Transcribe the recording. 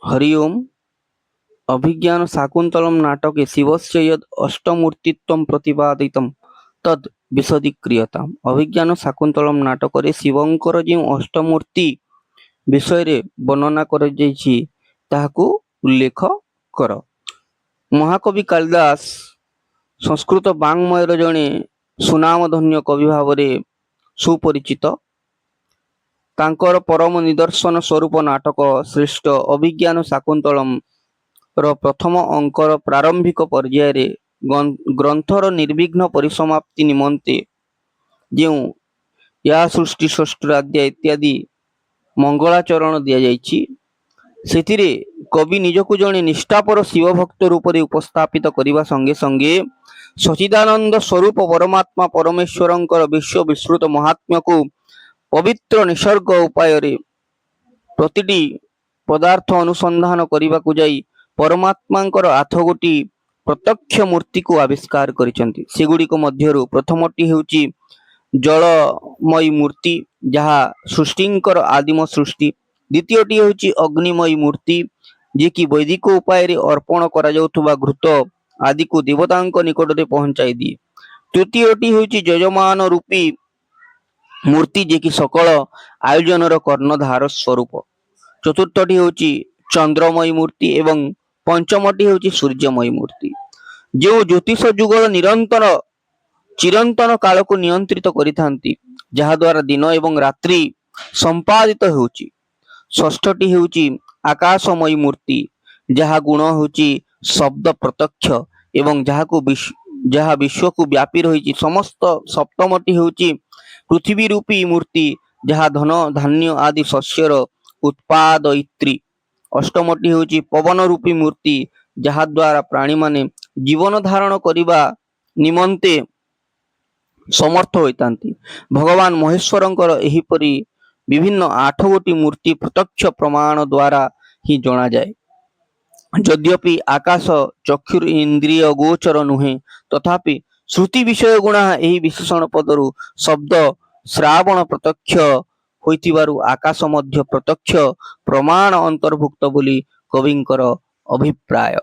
ହରି ଓମ୍। ଅଭିଜ୍ଞାନ ଶାକୁନ୍ତଳମ୍ ନାଟକେ ଶିବସ୍ୟ ୟଦ୍ ଅଷ୍ଟମୂର୍ତ୍ତିତ୍ୱಂ ପ୍ରତିପାଦିତಂ ତଦ୍ ବିଶଦୀକ୍ରିୟତାମ୍। ଅଭିଜ୍ଞାନ ଶାକୁନ୍ତଳମ୍ ନାଟକରେ ଶିବଙ୍କର ଯେଉଁ ଅଷ୍ଟମୂର୍ତ୍ତି ବିଷୟରେ ବର୍ଣ୍ଣନା କରାଯାଇଛି, ତାହାକୁ ଉଲ୍ଲେଖ କର। ମହାକବି କାଳିଦାସ ସଂସ୍କୃତ ବାଙ୍ମୟର ଜଣେ ସୁନାମଧନ୍ୟ କବି ଭାବରେ ସୁପରିଚିତ। ତାଙ୍କର ପରମ ନିଦର୍ଶନ ସ୍ୱରୂପ ନାଟକ ଶ୍ରେଷ୍ଠ ଅଭିଜ୍ଞାନ ଶାକୁନ୍ତଳମ୍ ର ପ୍ରଥମ ଅଙ୍କର ପ୍ରାରମ୍ଭିକ ପର୍ଯ୍ୟାୟରେ ଗ୍ରନ୍ଥର ନିର୍ବିଘ୍ନ ପରିସମାପ୍ତି ନିମନ୍ତେ ଯେଉଁ ୟା ସୃଷ୍ଟି ସ୍ରଷ୍ଟ୍ରାଦ୍ୟା ଇତ୍ୟାଦି ମଙ୍ଗଳାଚରଣ ଦିଆଯାଇଛି, ସେଥିରେ କବି ନିଜକୁ ଜଣେ ନିଷ୍ଠାପର ଶିବଭକ୍ତ ରୂପରେ ଉପସ୍ଥାପିତ କରିବା ସଙ୍ଗେ ସଙ୍ଗେ ସଚ୍ଚିଦାନନ୍ଦ ସ୍ୱରୂପ ପରମାତ୍ମା ପରମେଶ୍ୱରଙ୍କର ବିଶ୍ୱ ବିଶ୍ରୁତ ମହାତ୍ମ୍ୟକୁ ପବିତ୍ର ନିସର୍ଗ ଉପାୟରେ ପ୍ରତିଟି ପଦାର୍ଥ ଅନୁସନ୍ଧାନ କରିବାକୁ ଯାଇ ପରମାତ୍ମାଙ୍କର ଆଠଗୋଟି ପ୍ରତ୍ୟକ୍ଷ ମୂର୍ତ୍ତିକୁ ଆବିଷ୍କାର କରିଛନ୍ତି। ସେଗୁଡ଼ିକ ମଧ୍ୟରୁ ପ୍ରଥମଟି ହେଉଛି ଜଳମୟୀ ମୂର୍ତ୍ତି, ଯାହା ସୃଷ୍ଟିଙ୍କର ଆଦିମ ସୃଷ୍ଟି। ଦ୍ୱିତୀୟଟି ହେଉଛି ଅଗ୍ନିମୟୀ ମୂର୍ତ୍ତି, ଯିଏକି ବୈଦିକ ଉପାୟରେ ଅର୍ପଣ କରାଯାଉଥିବା ଘୃତ ଆଦିକୁ ଦେବତାଙ୍କ ନିକଟରେ ପହଞ୍ଚାଇ ଦିଏ। ତୃତୀୟଟି ହେଉଛି ଯଜମାନ ରୂପୀ ମୂର୍ତ୍ତି, ଯିଏକି ସକଳ ଆୟୋଜନର କର୍ଣ୍ଣଧାର ସ୍ୱରୂପ। ଚତୁର୍ଥଟି ହେଉଛି ଚନ୍ଦ୍ରମୟୀ ମୂର୍ତ୍ତି ଏବଂ ପଞ୍ଚମଟି ହେଉଛି ସୂର୍ଯ୍ୟମୟୀ ମୂର୍ତ୍ତି, ଯେଉଁ ଜ୍ୟୋତିଷ ଯୁଗଳ ନିରନ୍ତର ଚିରନ୍ତନ କାଳକୁ ନିୟନ୍ତ୍ରିତ କରିଥାନ୍ତି, ଯାହାଦ୍ୱାରା ଦିନ ଏବଂ ରାତ୍ରି ସମ୍ପାଦିତ ହେଉଛି। ଷଷ୍ଠଟି ହେଉଛି ଆକାଶମୟୀ ମୂର୍ତ୍ତି, ଯାହା ଗୁଣ ହେଉଛି ଶବ୍ଦ ପ୍ରତ୍ୟକ୍ଷ ଏବଂ ଯାହା ବିଶ୍ୱକୁ ବ୍ୟାପି ରହିଛି ସମସ୍ତ। ସପ୍ତମଟି ହେଉଛି ପୃଥିବୀ ରୂପୀ ମୂର୍ତ୍ତି, ଯାହା ଧନ ଧାନ୍ୟ ଆଦି ଶସ୍ୟର ଉତ୍ପାଦୟିତ୍ରୀ। ଅଷ୍ଟମଟି ହେଉଛି ପବନ ରୂପୀ ମୂର୍ତ୍ତି, ଯାହାଦ୍ୱାରା ପ୍ରାଣୀମାନେ ଜୀବନ ଧାରଣ କରିବା ନିମନ୍ତେ ସମର୍ଥ ହୋଇଥାନ୍ତି। ଭଗବାନ ମହେଶ୍ୱରଙ୍କର ଏହିପରି ବିଭିନ୍ନ ଆଠ ଗୋଟି ମୂର୍ତ୍ତି ପ୍ରତ୍ୟକ୍ଷ ପ୍ରମାଣ ଦ୍ୱାରା ହିଁ ଜଣାଯାଏ। ଯଦ୍ୟପି ଆକାଶ ଚକ୍ଷୁର ଇନ୍ଦ୍ରିୟ ଗୋଚର ନୁହେଁ, ତଥାପି ଶ୍ରୁତି ବିଷୟ ଗୁଣା ଏହି ବିଶେଷଣ ପଦରୁ ଶବ୍ଦ ଶ୍ରାବଣ ପ୍ରତ୍ୟକ୍ଷ ହୋଇଥିବାରୁ ଆକାଶ ମଧ୍ୟ ପ୍ରତ୍ୟକ୍ଷ ପ୍ରମାଣ ଅନ୍ତର୍ଭୁକ୍ତ ବୋଲି କବିଙ୍କର ଅଭିପ୍ରାୟ।